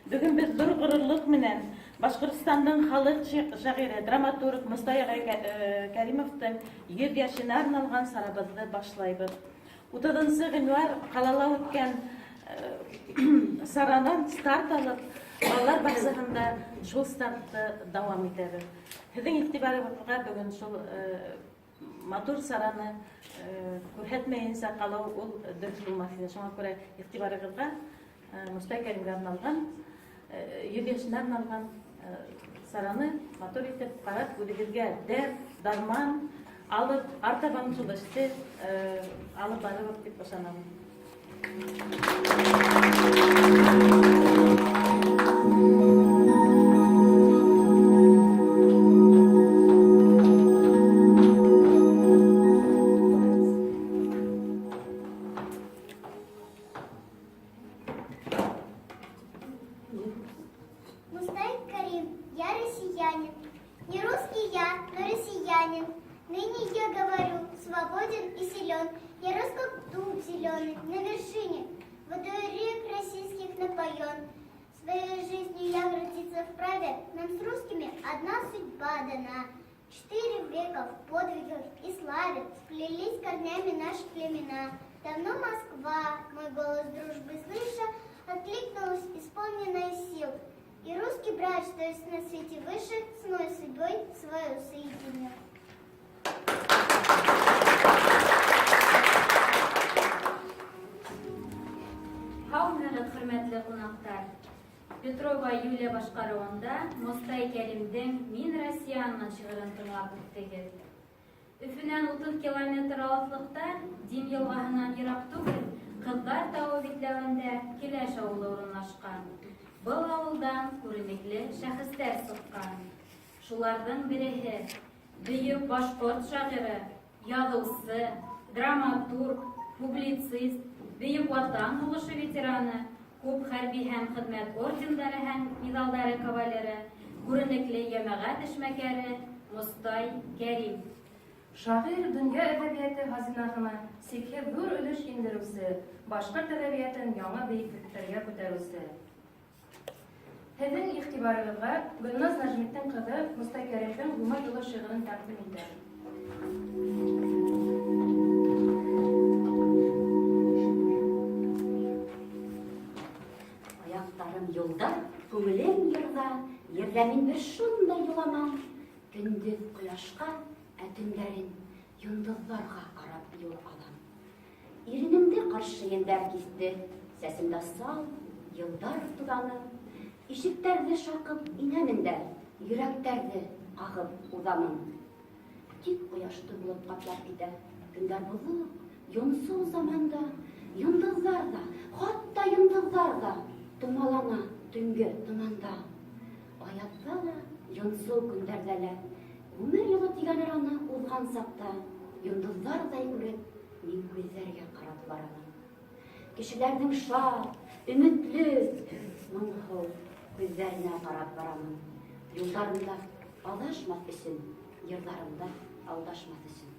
Бөгөн беҙ ҙур ғорурлыҡ менән Башҡортостандың халыҡ шағиры, драматург Мостай ағай Кәримовтың 100 йәшенә арналған сарабыҙҙы башлайбыҙ. 30 ғинвар ҡалала үткән саранан старт алып, балалар баҡсаһында шул стартты дауам итәбеҙ. Һеҙҙең иғтибарығыҙға бөгөн шул матур сараны күрһәтмәйенсә ҡалыу ул дөрөҫ булмаҫ ине. Шуңа күрә иғтибарығыҙға Мостай Кәримгә арналған, 100 йәшенә арналған сараны матур итеп ҡарап, үҙегеҙгә дәрт, дарман алып, артабан шул эште алып барырбыҙ тип ышанам. Мустай Карим, я россиянин. Не русский я, но россиянин. Ныне я говорю, свободен и силен. Я рос как дуб зеленый на вершине, водой рек российских напоен. Своей жизнью я гордиться вправе, нам с русскими одна судьба дана. 4 века в подвигах и славе сплелись корнями наши племена. Давно Москва, мой голос дружбы слыша, откликнулась, исполненная сил. И русский брат, что есть на свете выше, с мной судьбой свою соединил. Һаумыһығыҙ, хөрмәтле ҡунаҡтар! Петрова Юлия башҡарыуында Мостай Кәримдең Мин россиянмын шиғырын тыңлап үттегеҙ. Өфөнән 30 километр алыҫлыҡта, Дим йылғаһынан йыраҡ түгел, Ҡыҙҙар тауы битләүендә Келәш ауылы урынлашҡан. Был ауылдан күренекле шәхестәр сыҡҡан. Шуларҙың береһе, бөйөк башҡорт шағиры, яҙыусы, драматург, публицист, Бөйөк Ватан һуғышы ветераны, күп хәрби һәм хеҙмәт ордендары һәм миҙалдары кавалеры, күренекле йәмәғәт эшмәкәре Мостай Кәрим. Шағир донъя әҙәбиәте хазинаһына сикһеҙ ҙур өлөш индереүсе, башҡорт әҙәбиәтен яңа бейеклекләргә күтәреүсе. Һеҙҙең иғтибарығыҙға Гөлназ Нәжметдин ҡыҙы Мостай Кәримдең Ғүмер юлы шиғырын тәҡдим итә. Аяҡтарым юлда, күңелем йырҙа, Ерҙә мин бер шундай юламан, Көндөҙ ҡояшҡа, ә төндәрен Йондоҙҙарға ҡарап юл алам. Иренемде ҡаршы елдәр киҫте, Сәсемдә сал, йылдар туҙаны. Ишектәрҙе шаҡып инәмен дә, Йөрәктәрҙе ҡағып уҙамын. Тик ҡояшты болот ҡаплап китә, Көндәр боҙоҡ, йонсоу заманда, Йондоҙҙар ҙа, хатта йондоҙҙар ҙа Томалана төнгө томанда. Аяҙҙа ла, йонсоу көндәрҙә лә, Ғүмер юлы тигән араны уҙған саҡта, Йондоҙҙарҙай күреп, мин күҙҙәргә ҡарап барамын. Кешеләрҙең шат, өмөтлө, моңһоу күҙҙәренә ҡарап барамын. Юлдарымда аҙашмаҫ өсөн, йырҙарымда алдашмаҫ өсөн.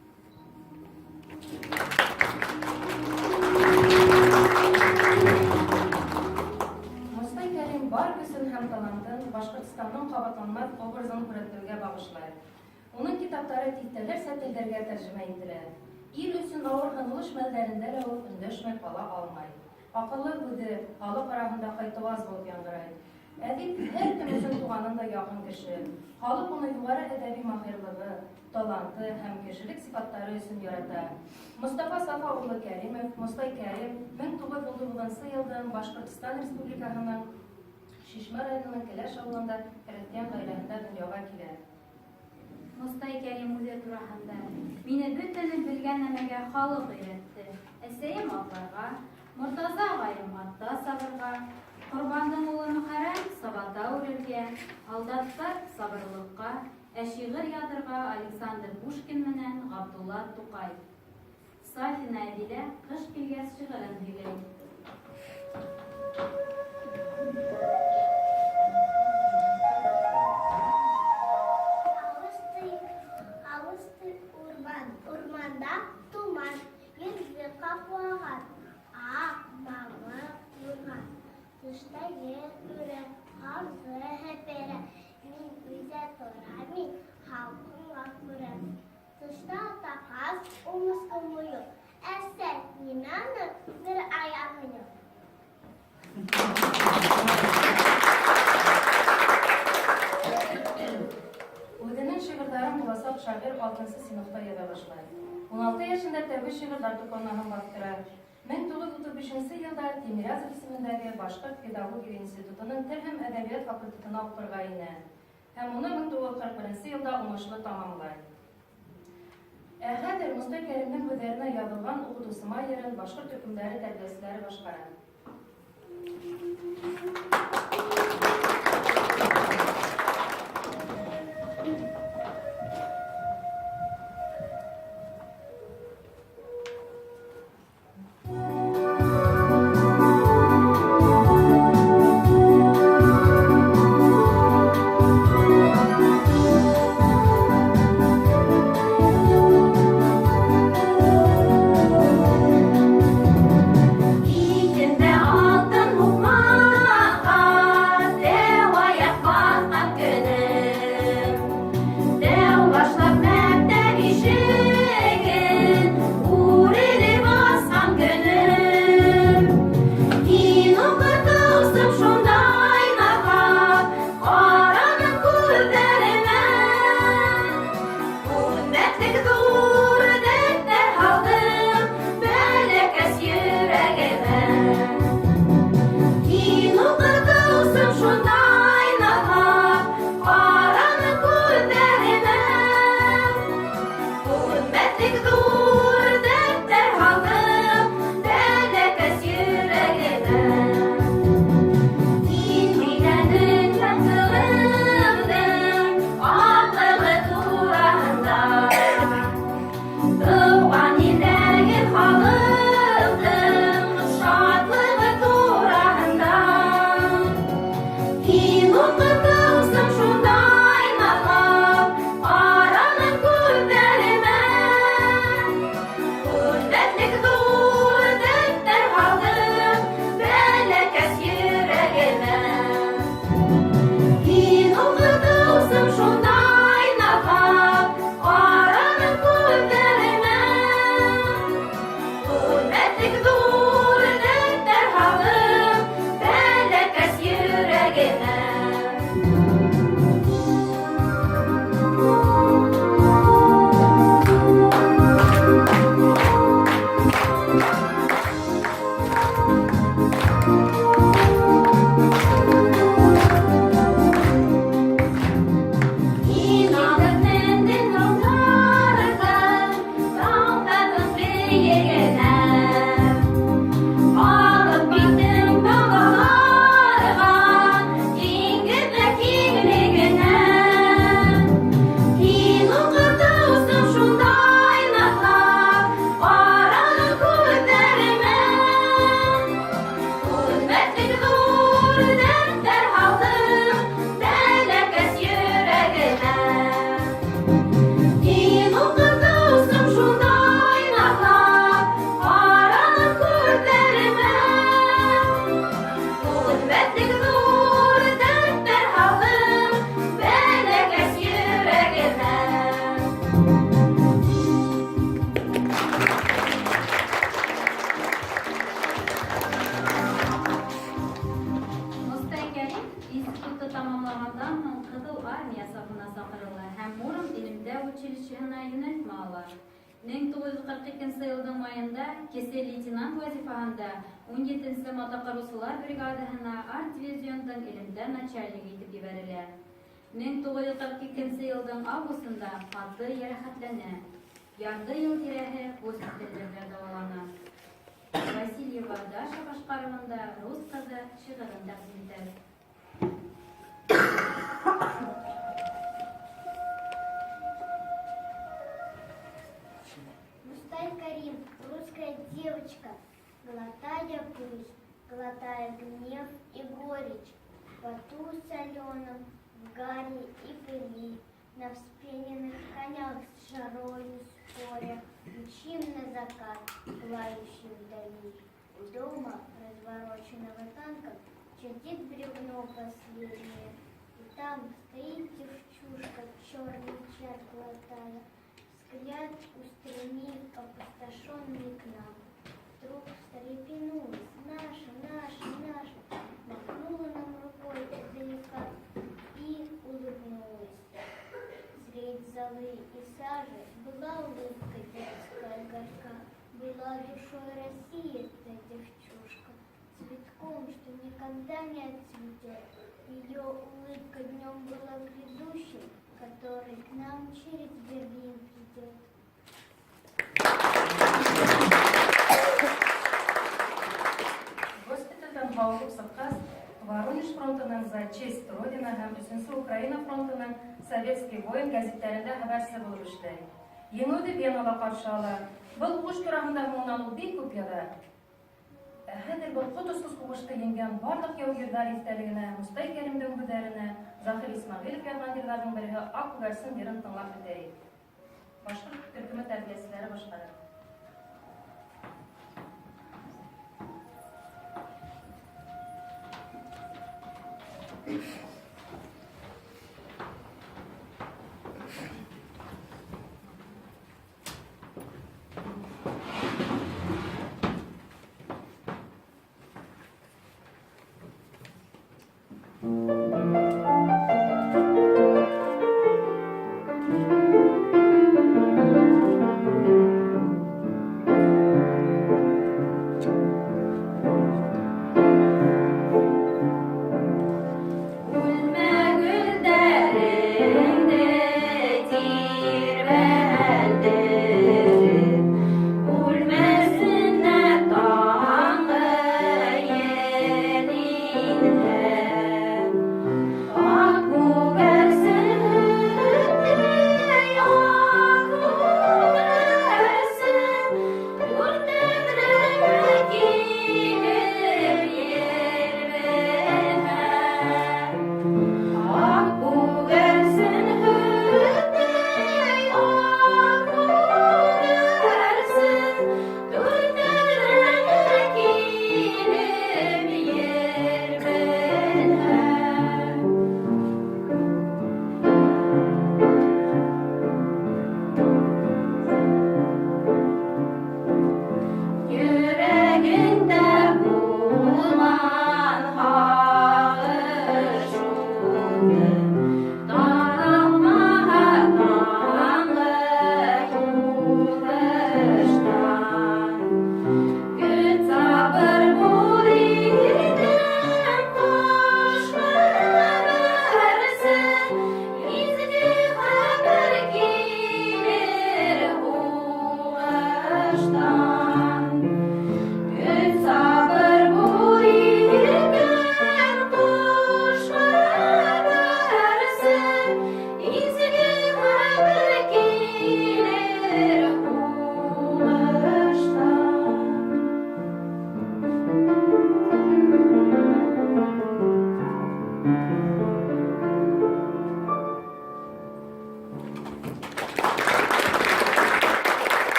Мостай Кәрим бар көсөн һәм талантын Башҡортостандың ҡабатланмаҫ образын һүрәтләүгә бағышлай. Уның китаптары тиҫтәләрсә телдәргә тәржемә ителә. Ил өсөн ауыр һынылыш мәлдәрендә лә ул өндәшмәй ҡала алмай. Аҡыллы һүҙе халыҡ араһында ҡайтыуаз булып яңғырай. Әҙип һәр кем өсөн туғанындай яҡын кеше. Халыҡ уны юғары әҙәби маһирлығы, таланты һәм кешелек сифаттары өсөн ярата. Мостафа Сафа улы Кәримов, Мостай Кәрим, 1919 йылдың Башҡортостан Республикаһының Шишмә районының Келәш ауылында крәҫтиән ғаиләһендә донъяға килә. Мостай Кәрим үҙе тураһында, Мине бөтәне белгән нәмәгә халыҡ өйрәтте. Әсәйем атларға, Мортаза ағайым атта сабырға, Ҡорбандың улы Мөхәррәм сабата үрергә, һалдаттар сабырлыҡҡа, ә шиғыр яҙырға Александр Пушкин менән Ғабдулла Туҡай. Сафина Әдилә Ҡыш килгәс шиғырын һөйләй. Алыс урман, урманда томан, Йөҙҙө ҡаплаған ак мамыҡ юрған. Тышта ел өрә. Тамсы һеперә. Мин өйҙә торам, мин халҡымға күрә. Тышта тақас умысҡы муйыл. Әсәй, нимә уның бер аяғы юҡ? Үҙенең шиғырҙарын буласаҡ шағир алтынсы синыфта яҙа башлай. 16 йәшендә тәүге шиғырҙар тупланмаһын баҫтыра. 1935 нче елда Тимирязев исемендәге Башҡорт педагогия институтының тел һәм әҙәбият факультетына уҡырға инә һәм уны 1941 нче елда уңышлы тамамлай. Ә хәҙер Мостай Кәримдең һүҙҙәренә яҙылған Уҡытыусыма йырын башҡорт төркөмдәре тәрбиәселәре башҡара. Итендә алтын һуҡмаҡҡа Тәү аяҡ баҫҡан көнөм. Тәү башлап мәктәп ишеген Үрелеп асҡан көнөм. Һин уҡытыусым шундай наҙлап Ҡараның күҙҙәремә. Күнмәҫлек ҙур дәрттәр һалдың Бәләкәс йөрәгемә. Һин уҡытыусым шундай наҙлап Ҡараның күҙҙәремә. Күнмәҫлек ҙур дәрттәр һалдың Бәләкәс йөрәгемә. Һин һөйләнең шатлығымдың Аҡлығы тураһында. Тыуған илдәге халыҡтың Шатлығы тураһында. Һин уҡытыусым шундай наҙлап Ҡараның күҙҙәремә. Күнмәҫлек ҙур дәрттәр һалдың Бәләкәс йөрәгемә. Һин уҡытыусым шундай наҙлап Ҡараның күҙҙәремә. Күнмәҫлек ҙур дәрттәр һалдың Бәләкәс йөрәгемә. Һин алып мендең тауҙарҙың Тауҙарҙың бейегенә. Алып киттең далаларға, Диңгеҙҙәр киңлегенә. Һин уҡытыусым шундай наҙлап Ҡараның күҙҙәремә. Күнмәҫлек ҙур дәрттәр һалдың Бәләкәс йөрәгемә. Һин уҡытыусым шундай наҙлап Ҡараның күҙҙәремә. Күнмәҫлек ҙур дәрттәр һалдың Бәләкәс йөрәгемә. Мостай Кәрим институтты тамамлағандан һуң Ҡыҙыл Армия сафына саҡырыла һәм Муром элемтә училищеһына йүнәлтмә ала. 1942 йылдың майында кесе лейтенант вазифаһында 17 мотоҡороусылар бригадаһына арт-дивизиондың элемтә начальнигы итеп ебәрелә. 1942 йылдың августында ҡаты йәрәхәтләнә. Ярты йыл тирәһе госпиталдәрҙә дауалана. Васильева Даша башҡарыуында Рус ҡыҙы шиғырын тәҡдим итә. Мустай Карим, русская девочка, глотая пыль, глотая гнев и горечь, в поту соленом, в гари и пыли, на вспененных конях с жарою споря, мчим на закат, пылающий вдали. У дома, развороченного танком, Сидит бревно последнее, и там стоит девчушка, черный чар глотая, взгляд устремив опустошенный к нам. Вдруг встрепенулась: наша, наша, наша, махнула нам рукой издалека и улыбнулась. Средь золы и сажи была улыбка детская горька, была душой России та девчушка, цветком, что никогда не отцветет. Ее улыбка днем была грядущим, который к нам через Берлин придет. Госпитальдән һауығып сыҡҡас, Воронеж фронтының «За честь Родина» һәм Өсөнсө Украина фронтының «Советский воин» гәзиттәрендә хәбәрсе булып эшләй. Еңеүҙе Венала ҡаршы ала. Был һуғыш тураһында һуңынан ул бик күп яҙа. Ә хәҙер был ҡот осҡос һуғышты еңгән барлыҡ яугирҙәр иҫтәлегенә Мостай Кәримдең һүҙҙәренә Заһир Исмәғилов яҙған йырҙарҙың береһе «Аҡ күгәрсен» йырын тыңлап бөтәйек. Башҡорт төркөмө тәрбиәселәре башҡара.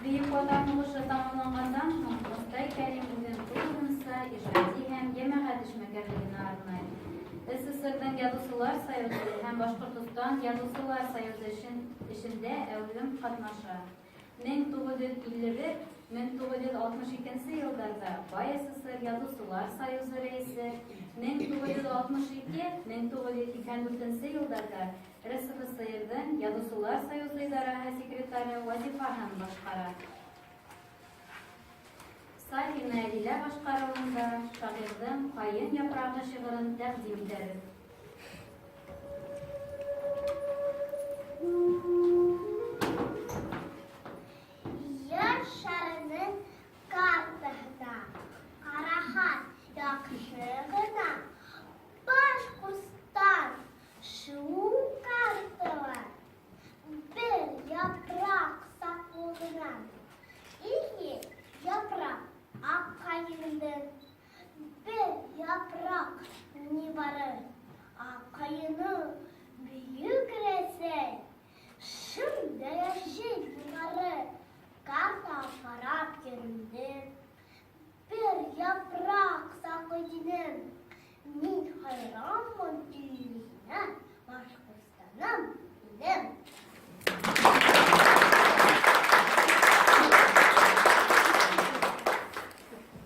Бөйөк Ватан һуғышы тамамланғандан һуң Мостай Кәрим үҙен тулыһынса ижади һәм йәмәғәт эшмәкәрлегенә арнай. СССРҙың Яҙыусылар союзы һәм Башҡортостан Яҙыусылар союзы эшендә әүҙем ҡатнаша. 1951-1962 йылдарҙа БАССР Яҙыусылар союзы рәйесе, 1962-1984 йылдарҙа РСФСРҙың Яҙыусылар союзы идараһы секретары вазифаһын башҡара. Сафина Әдилә башҡарыуында шағирҙың «Ҡайын япрағы» шиғырын тәҡдим итәбеҙ. Ер шарының картаһына ҡараһаң, яҡшы ғына Башҡортостан шул картала бер япраҡ саҡлы ғына, ике япраҡ аҡ ҡайындың, бер япраҡ ни бары аҡ ҡайыны бөйөк Рәсәй, шунда йәшел юғары картаға ҡарап йөрөмдө. Бер япраҡ саҡлы тинем. Мин хайранмын ил йөзөнә, Башҡортостаным минең.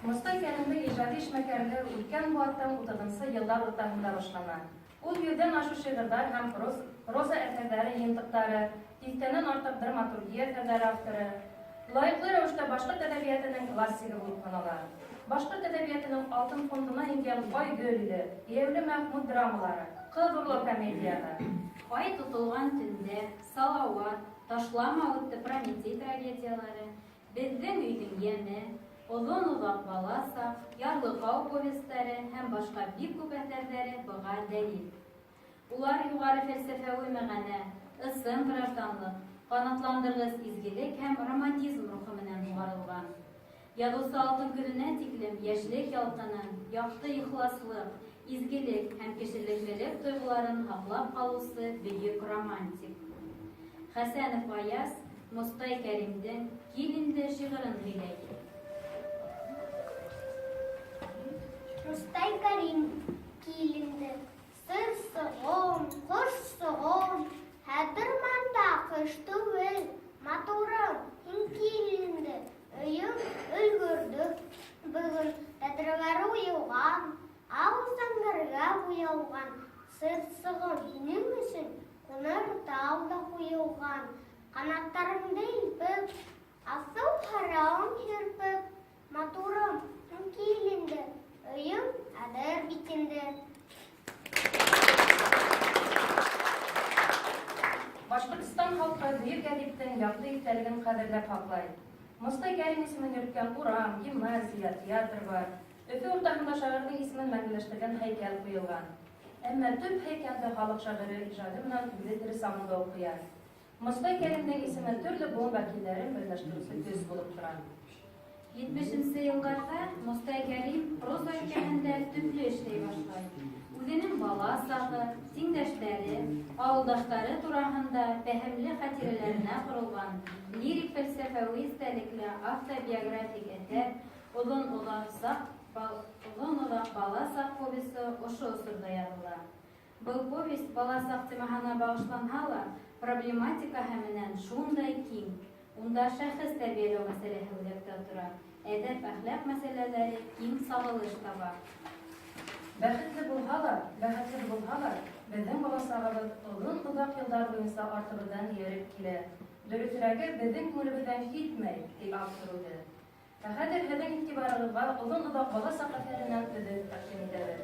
Мостай Кәримдең ижади эшмәкәрлеге үткән быуаттың утыҙынсы йылдар уртаһында башлана. Ул йөҙҙән ашыу шиғырҙар һәм проза әҫәрҙәре йыйынтыҡтары, тиҫтәнән артыҡ драматургия әҫәрҙәре авторы. Лайыҡлы рәүештә башҡорт әҙәбиәтенең классигы булып һанала. Башҡорт әҙәбиәтенең алтын фондына ингән Бай гөл иле, Йәйәүле Мәхмүт драмалары, Ҡыҙ урлау комедияһы. Ай тотолған төндә, Салауат, Ташлама үтте Прометей трагедиялары, Беҙҙең өйҙөң йәме, Оҙон-оҙаҡ бала саҡ, Ярлыҡау повестары һәм башҡа бик күп әҫәрҙәре быға дәлил. Улар юғары фәлсәфәүи мәғәнә, ысын гражданлыҡ, ҡанатландырғыс изгелек һәм романтизм рухы менән һуғарылған. Яҙыусы алтын көнөнә тиклем йәшлек ялҡынын, яҡты ихласлыҡ, изгелек һәм кешелеклелек тойғоларын һаҡлап ҡалыусы бөйөк романтик. Хәсәнов Аяз Мостай Кәримдең Кил инде шиғырын һөйләй. Мостай Кәрим, кил инде. Сырсығым, ҡошсоғом, хәҙер манда ҡыш түгел, матурым, һин кил инде. Өйөм өлгөрҙө, бөгөн тәҙрәләре уйылған, ал зәңгәргә буялған. Сырсығым, һинең өсөн ҡуныр тау ҙа ҡуйылған. Ҡанаттарыңды илпеп, аҫыл һарауым һирпеп, матурым, һин кил инде. Өйөм әҙер бит инде. Башҡортостан халҡы бөйөк әҙиптең яҡты иҫтәлеген ҡәҙерләп һаҡлай. Мостай Кәрим исемен йөрөткән урам, гимназия, театр бар. Өфө уртаһында шағирҙың исемен мәңгеләштергән һәйкәл ҡуйылған. Әммә төп һәйкәлде халыҡ шағиры ижады менән үҙе тере сағында уҡ ҡуя. Мостай Кәримдең исеме төрлө быуын вәкилдәрен берләштереүсе көс булып тора. Етмешенсе йылдарҙа Мостай Кәрим проза өлкәһендә төплө эшләй башлай. Үҙенең бала сағы, тиңдәштәре, ауылдаштары тураһында фәһемле хәтирәләренә ҡоролған лирик фәлсәфәүи иҫтәлекле автобиографик әҫәр Оҙон-оҙаҡ бала саҡ повесы ошо осорҙа яҙыла. Был повесть бала саҡ темаһына бағышланһа ла, проблематикаһы менән шундай киң. Унда шәхес тәрбиәләү мәсьәләһе үҙәктә тора, әҙәп-әхлаҡ мәсьәләләре киң сағылыш таба. Бәхетле булһа ла, бәхетһеҙ булһа ла, беҙҙең бала сағыбыҙ оҙон-оҙаҡ йылдар буйынса артыбыҙҙан эйәреп килә. Дөрөҫөрәге, беҙҙең күңелебеҙҙән китмәй, ти автор үҙе. Ә хәҙер һеҙҙең иғтибарығыҙға Оҙон-оҙаҡ бала саҡ әҫәренән өҙөк тәҡдим итәбеҙ.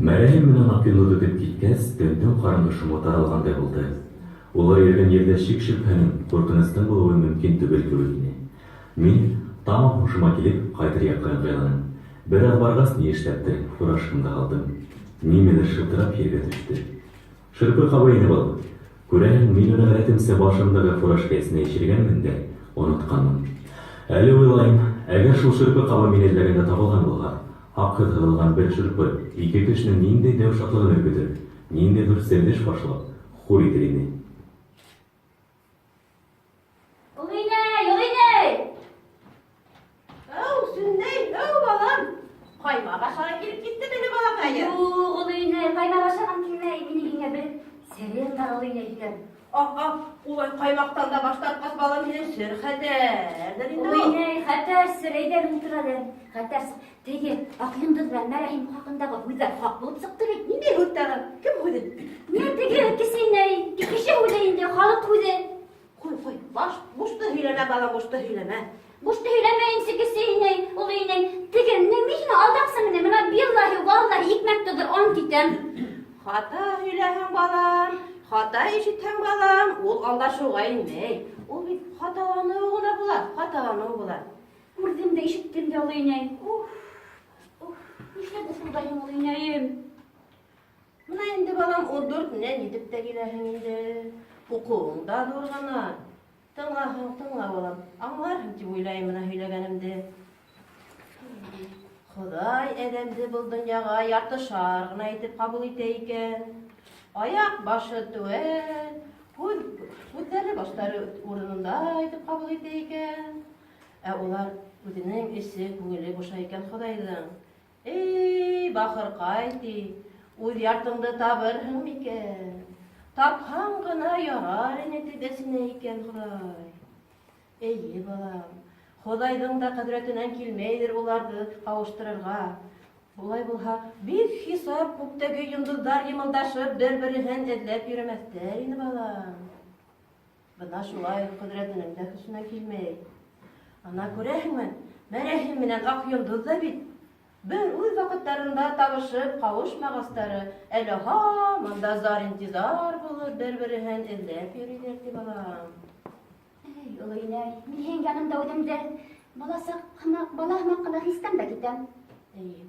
Мәрәһим менән Аҡйондоҙ үтеп киткәс, төндөң ҡараңғы шомо таралғандай булды. Улар йөрөгән ерҙә шик-шөбһәнең, ҡурҡыныстың булыуы мөмкин түгел кеүек ине. Мин, тамам һушыма килеп, ҡайтыр яҡҡа ыңғайланым. Бер аҙ барғас, ни эшләптер, фуражкамды алдым. Нимәлер шылтырап ергә төштө. Шырпы ҡабы ине был. Күрәһең, мин уны ғәҙәтемсә башымдағы фуражка эсенә йәшергәнмен дә онотҡанмын. Әле уйлайым, әгәр шул шырпы ҡабы мин эҙләгәндә табылған булһа, хаҡһыҙ һыҙылған бер шырпы ике кешенең ниндәй дәү шатлығын өркөтөр, ниндәй ҙур серҙе фашлап, хур итер ине. Оло инәй, оло инәй! Әү, сүндәй, әү, балам! Ҡаймаҡ ашағы килеп китте мине, балаҡайым. Юҡ, оло инәй, ҡаймаҡ ашағым килмәй, минең һиңә бер серем бар, оло инәй, һөйләм. Аһ, улай ҡаймаҡтан да баш тартҡас, балам, һинең сер хәтәрҙер инде Оло ул. инәй, хәтәр сер, әйҙә ултыр әле. Хәтәр сер. Теге Аҡйондоҙ менән Мәрәһим хаҡындағы һүҙҙәр хаҡ булып сыҡты бит. Ниндәй һүҙ тағы? Кем һүҙе? Ни теге кесе инәй, кеше һүҙе инде, халыҡ һүҙе. Ҡуй, ҡуй, баш, бушты һөйләмә, балам, бушты һөйләмә. Бушты һөйләмәйемсе, кесе инәй, оло инәй. Теге, ни мин һине алдаҡсы менән, бына биллаһи, валлаһи, икмәк тоҙор, ант итәм. Хата һөйләһәң, балам, хата ишетһәң, балам, ул алдашыуға инмәй. Ул бит хаталаныу ғына була, хаталаныу була. Күрҙем дә, ишеттем дә, оло инәй. Уф, уф, нишләп уфылдайһың, оло инәйем? Бына инде, балам, ун дүртенән етеп тә киләһең инде. Уҡыуың да ҙур ғына. Тыңлаһаң, тыңла, балам, аңларһың тип уйлайым бына һөйләгәнемде. Хоҙай әҙәмде был донъяға яртышар ғына итеп ҡабул итә икән. Аяҡ башы теүәл, күҙ, күҙҙәре баштары урынында итеп ҡабул итә икән. Ә улар үҙенең эсе, күңеле бушай икән Хоҙайҙың. Эй, бахырҡай, ти, үҙ яртыңды табырһың микән? Тапһаң ғына ярар ине, тип әсенә икән Хоҙай. Эйе, балам, Хоҙайҙың да ҡөҙрәтенән килмәйҙер уларҙы ҡауыштырырға. Улай булһа, бик хисап күктәге йондоҙҙар йымылдашып бер-береһен эҙләп йөрөмәҫтәр ине, балам. Бына шулай ҡөҙрәтенең дә көсөнән килмәй. Ана күрәһеңме, Мәрәһим менән Ак йондоҙ ҙа бит бер үҙ ваҡыттарында табышып ҡауышмағастары әле һаман да зар-интизар булып бер-береһен эҙләп йөрөйҙәр, ти балам. Эй, оло инәй, мин һинең яныңда үҙемде баласаҡ һымаҡ, бала һымаҡ ҡына хис итәм дә китәм. Эйе.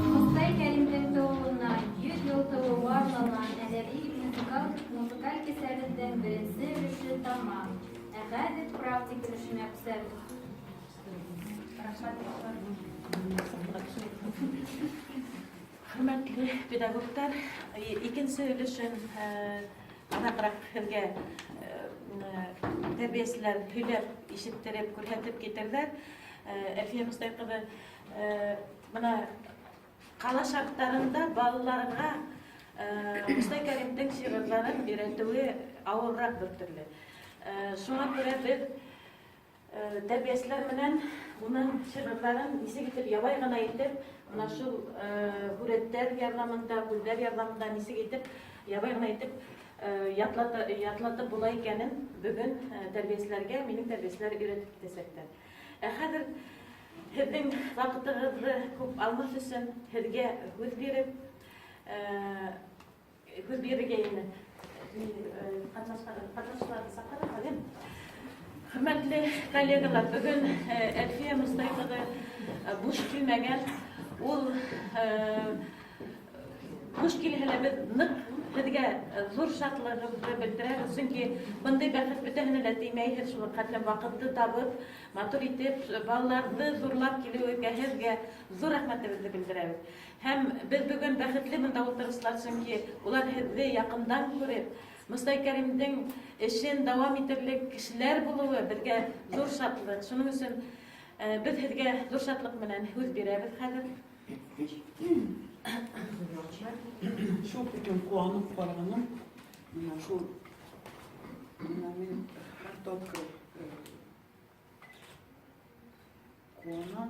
Мостай Кәримдең тыуыуына 100 йыл тулыуға арналған әҙәби музыкаль, музыкаль кисәбеҙҙең беренсе өлөшө тамам. Ә хәҙер практик өлөшөнә күсәбеҙ. Хөрмәтле педагогтар, икенсе өлөшөн аҙағыраҡ һеҙгә тәрбиәселәр һөйләп, ишеттереп, күрһәтеп китерҙәр. Әлфиә Мостай ҡыҙы, бына ҡала шарттарында балаларға Мостай Кәримдең шиғырҙарын өйрәтеүе ауырыраҡ бер төрлө. Шуңа күрә беҙ Тәрбиәселәр менән уның шиғырҙарын нисек итеп ябай ғына итеп, мына шул һүрәттәр ярҙамында, һүҙҙәр ярҙамында нисек итеп ябай ғына итеп ятлатып була икәнен бөгөн тәрбиәселәргә минең тәрбиәселәр өйрәтеп китәсәктәр. Ә хәҙер һеҙҙең ваҡытығыҙҙы күп алмаҫ өсөн һеҙгә һүҙ биреп, һүҙ бирергә инде ҡатнашҡан саҡырам әле. Хөрмәтле коллегалар, бөгөн Әлфиә Мостай ҡыҙы буш килмәгән. Ул буш килһә лә беҙ ныҡ һеҙгә ҙур шатлығыбыҙҙы белдерәбеҙ, сөнки бындай бәхет бөтәһенә лә теймәй. Һеҙ шул хәтлем ваҡытты табып, матур итеп балаларҙы ҙурлап килеүегеҙгә һеҙгә ҙур рәхмәтебеҙҙе белдерәбеҙ. Һәм беҙ бөгөн бәхетле бында ултырыусылар, сөнки улар һеҙҙе яҡындан күреп, Мостай Кәримдең эшен дауам итерлек кешеләр булыуы беҙгә ҙур шатлыҡ. Шуның өсөн беҙ һеҙгә ҙур шатлыҡ менән һүҙ бирәбеҙ хәҙер. Шул тиклем ҡыуанып ҡарағаным, мына шул, мына мин һәр тапҡыр ҡыуанам,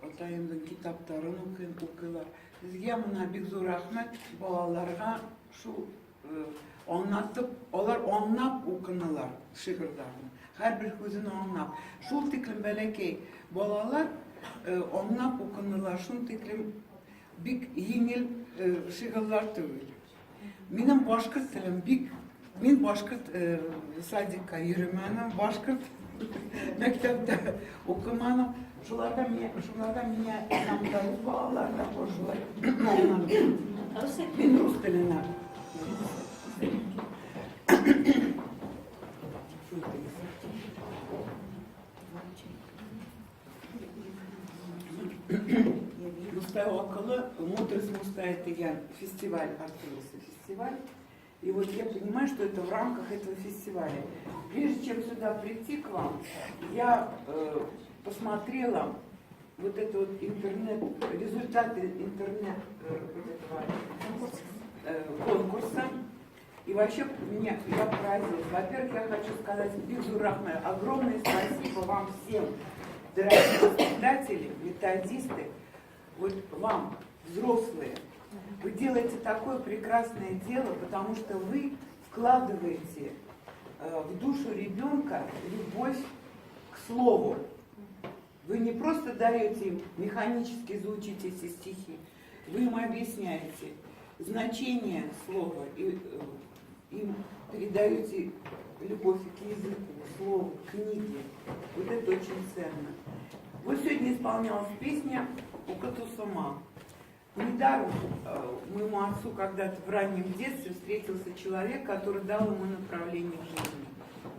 атайымдың китаптарын уҡыйм, уҡыйлар. Беҙгә мына бик ҙур рәхмәт балаларға шул аңлатып, алар аңлап уҡынылар шиғырҙарын. Һәр бер һүҙен аңлап. Шул тиклем бәләкәй балалар аңлап уҡынылар, шул тиклем бик еңел шиғырҙар түгел. Минең башҡорт телем бик, мин башҡорт садикка йөрөмәнем, башҡорт мәктәптә уҡыманым. Шуларга миңә там рус балалар да шулай аңланым. Мин рус теленә. Мостай аҡылы, «Мудрость Мустая» тигән фестиваль открылся, фестиваль. И вот я понимаю, что это в рамках этого фестиваля. Прежде чем сюда прийти к вам, я посмотрела вот это вот интернет, результаты интернет вот этого конкурса. И вообще я поразилась. Во-первых, я хочу сказать бик ҙур рәхмәт, огромное спасибо вам всем, дорогие воспитатели, методисты, вот вам, взрослые. Вы делаете такое прекрасное дело, потому что вы вкладываете в душу ребенка любовь к слову. Вы не просто даете им механически заучить эти стихи, вы им объясняете значение слова и им передаете любовь к языку, к слову, к книге. Вот это очень ценно. Вот сегодня исполнялась песня «Уҡытусыма». Недаром моему отцу когда-то в раннем детстве встретился человек, который дал ему направление в жизни.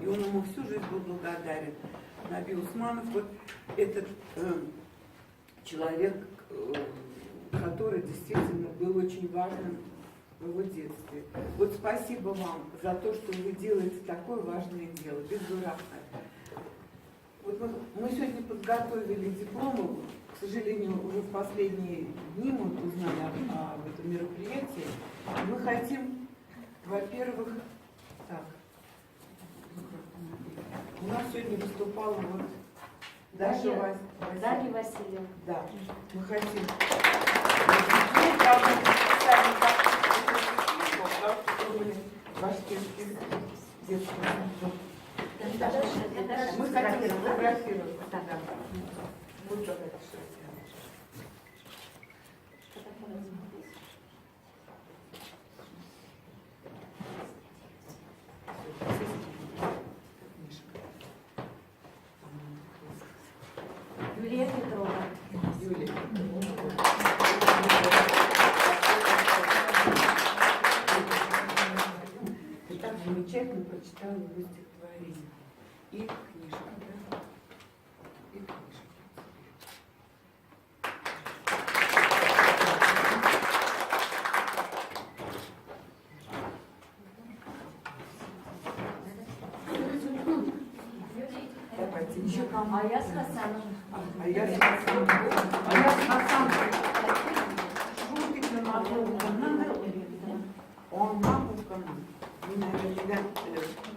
И он ему всю жизнь был благодарен. Наби Усманов, вот этот человек, который действительно был очень важным в его детстве. Вот спасибо вам за то, что вы делаете такое важное дело. Бик ҙур рәхмәт. Вот мы сегодня подготовили дипломы, к сожалению, уже в последние дни мы вот узнали об этом мероприятии. Мы хотим, во-первых, так, у нас сегодня выступала вот Даша Дарья Васильева. Да, мы хотим. Ну, правда, специально так потому что были башкирские детские. Мы хотим сфотографировать. Да. Вот давайте. Книжка. Юлия Петрова. Юлия. Ты так замечательно прочитала его стихотворение. И книжка, да? И книжка. Давайте еще кому. Аяз Хасанов. Аяз Хасанов. Аяз Хасанов. Шул тиклем матур уҡыны, аңлап уҡыны. Мин әле Нидән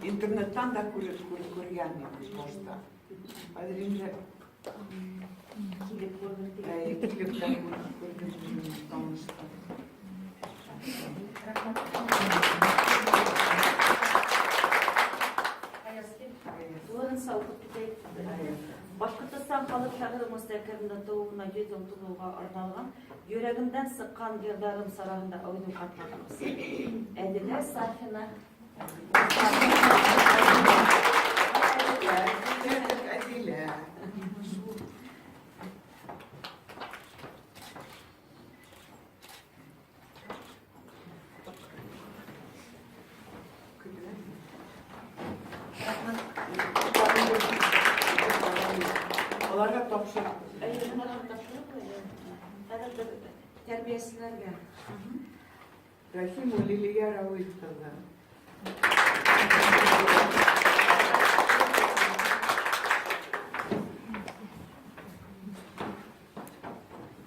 интернеттан да күреп күргән идем башта. Хәҙер инде Килеп күрҙек тигән. Әй, килеп тә күрҙем, таныштым. Тулыһынса уҡып китәйек. Башҡортостан халыҡ шағиры Мостай Кәримдең тыуыуына 100 йыл тулыуға арналған Йөрәгемдән сыҡҡан йырҙарым сараһында әүҙем ҡатнашыусы Әҙилә Сафина. Әҙилә. Уларға тапшырып. Әйе, уларға тапшырып, хәҙер беҙ тәрбиәселәргә. Рәхимова Лилия Рауил ҡыҙы.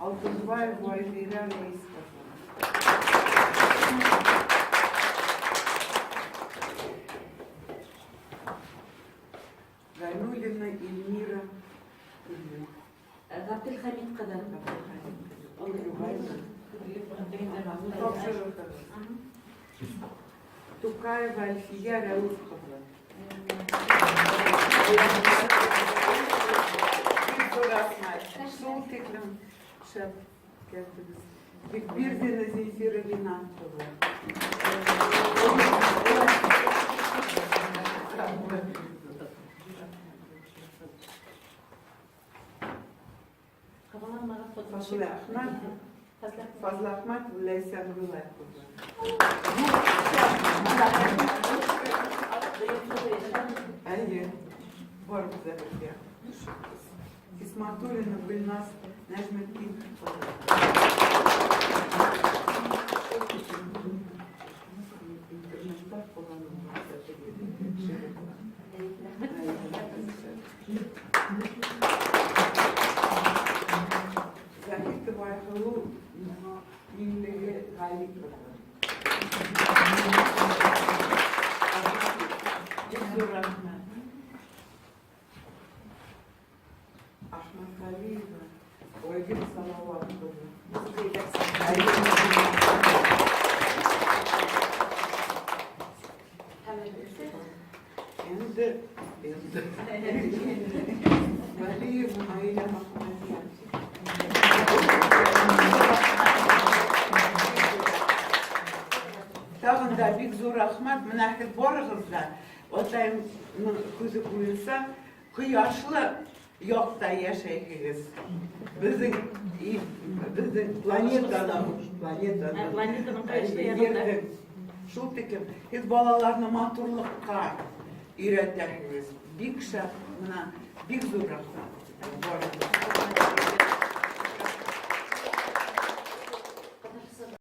Алтынбаева Альмира Рәис ҡыҙы. Гайнуллина Эльмира Ғәбделхәмит ҡыҙы. Тапшырығыҙ. Тукаева Әлфиә Рәүеф ҡыҙы. Бик ҙур рәхмәт. Шул тиклем шәп килдегеҙ. Бикбирҙина Земфира Ринат ҡыҙы. Фазла Әхмәт, Фазла Әхмәт Ләйсән Гөләй ҡыҙы. Әйе, барыбыҙ да бергә. Хисматуллина Гөлназ Нәжметдин ҡыҙы. Интернетта ҡулланылған шиғырҙар. Заһитова Айһылыу Миңлеғәли ҡыҙы. Бик ҙур рәхмәт. Ахмадғалиева Айгөл Салауат ҡыҙы. Инде, инде. Вәлиева Наилә Мөхәммәтйән. Тағын да бик ҙур рәхмәт. Бына һеҙ барығыҙ ҙа атайымдың һүҙе буйынса ҡояшлы яҡта йәшәйһегеҙ. Беҙҙең ил, беҙҙең планетаның, планетаның, Планетаның ҡояшлы яғында. ерҙең шул тиклем һеҙ балаларны матурлыҡҡа өйрәтәһегеҙ. Бик шәп, бына бик ҙур рәхмәт.